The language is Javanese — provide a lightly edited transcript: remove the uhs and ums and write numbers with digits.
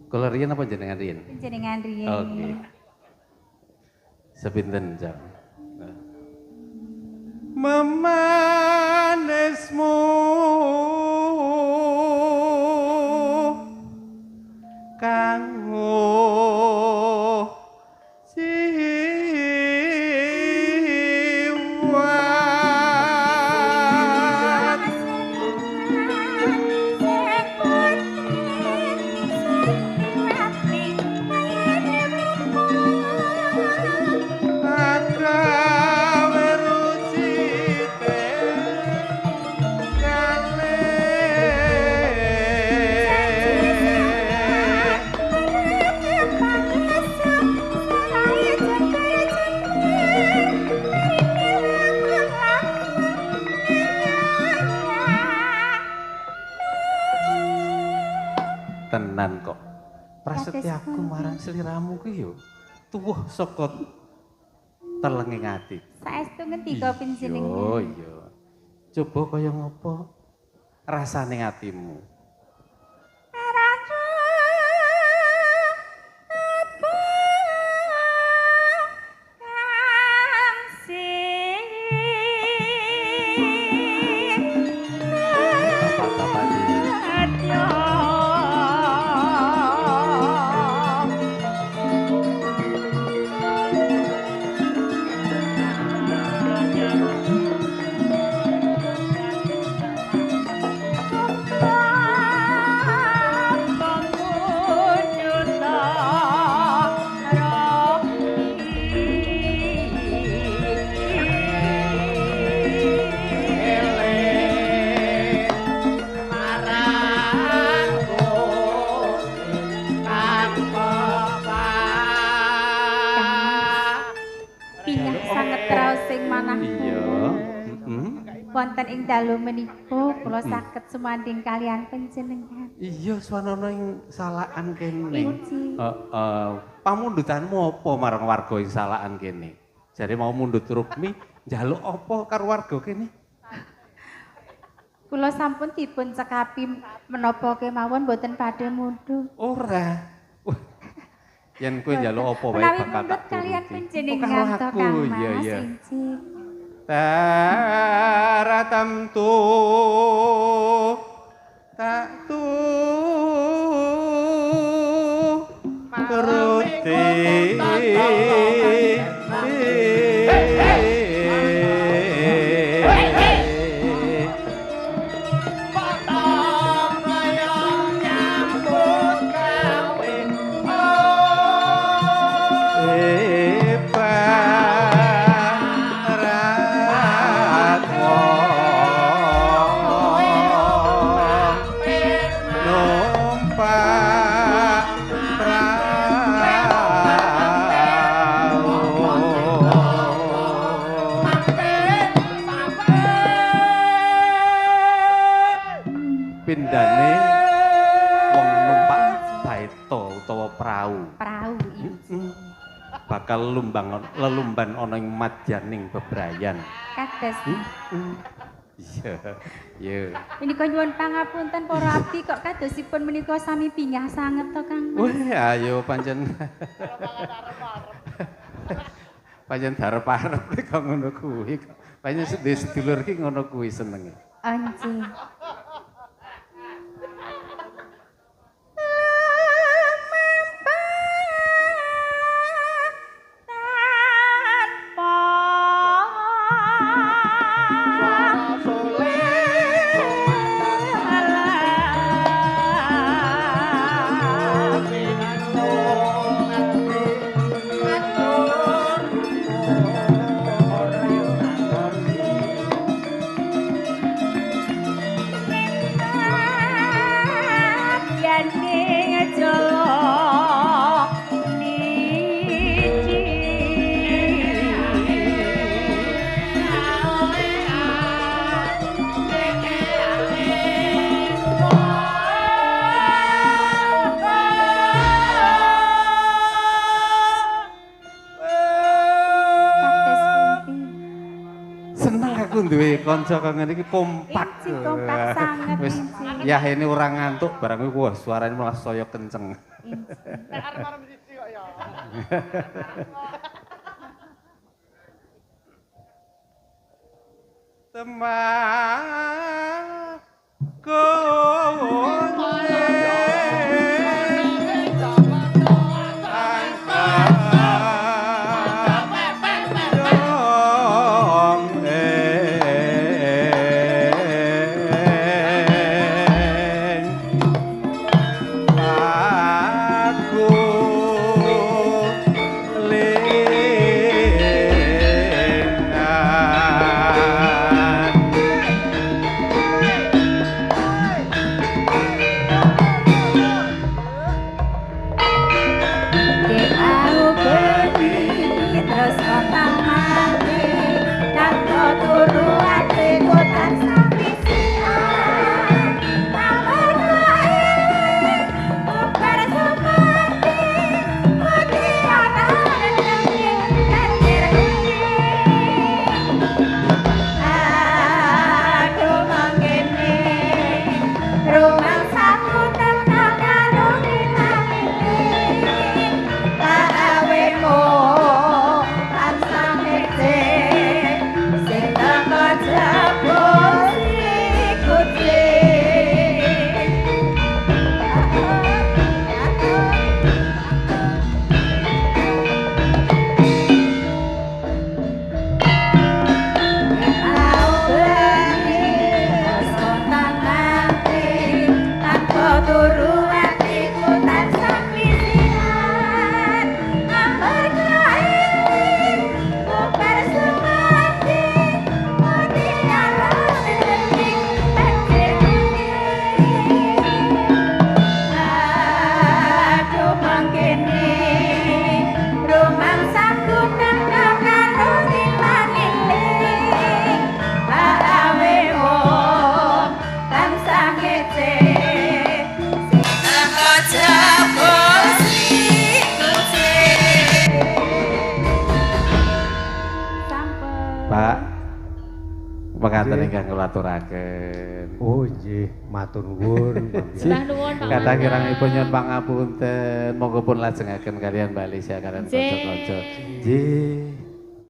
Kula riyen apa jenengan riyen? Jenengan riyen. Oke. Sepinten jam. Memanismu kanggo tenan kok. Prasetyaku marang sliramu kuwi yo tuwuh saka telenging ati. Saestu ngendika panjenengan? Oh iya. Coba kaya ngopo rasane atimu? Wonten ing dalu menika kula saged sumandhing kalian panjenengan. Iya, swanana ing Salakan kene. Heeh. Pamundutanmu apa marang warga ing Salakan kene? Jare mau mundhut Rukmi, njaluk apa karo warga kene? Kula sampun dipun cekapi menapa kemawon mboten badhe mundhut. Ora. Yen kowe njaluk apa wae bakal tak turuti. Kalian panjenengan to Kang Mas. Iya. Taratam tu tak tu turuti. Pindane wong numpak baeta utawa prau. Prau iki. Bakal lelumban ana ing madyaning bebrayan. Kados. Iya. Iya. Menika nyuwun pangapunten para abdi kok kadosipun menika sami bingah sanget to Kang Mas. Wah, ayo pancen. Pancen darep-arep kok ngono kuwi. Pancen sedulur iki ngono kuwi senenge. Anjing. Duwe kanca kang ngene iki kompak. Kompak sanget. Wis ya ini ora ngantuk barang kuwi wah suarane malah saya kenceng. Nek arep-arep siji kok ya. Temah mekaten ingkang kula aturaken. Oh nggih, matur nuwun. Sembah nuwun Pak. Kathah kirangipun nyuwun pangapunten, monggo pun lajengaken kalian Mbak Lisa kalian kanca-kanca. Nggih.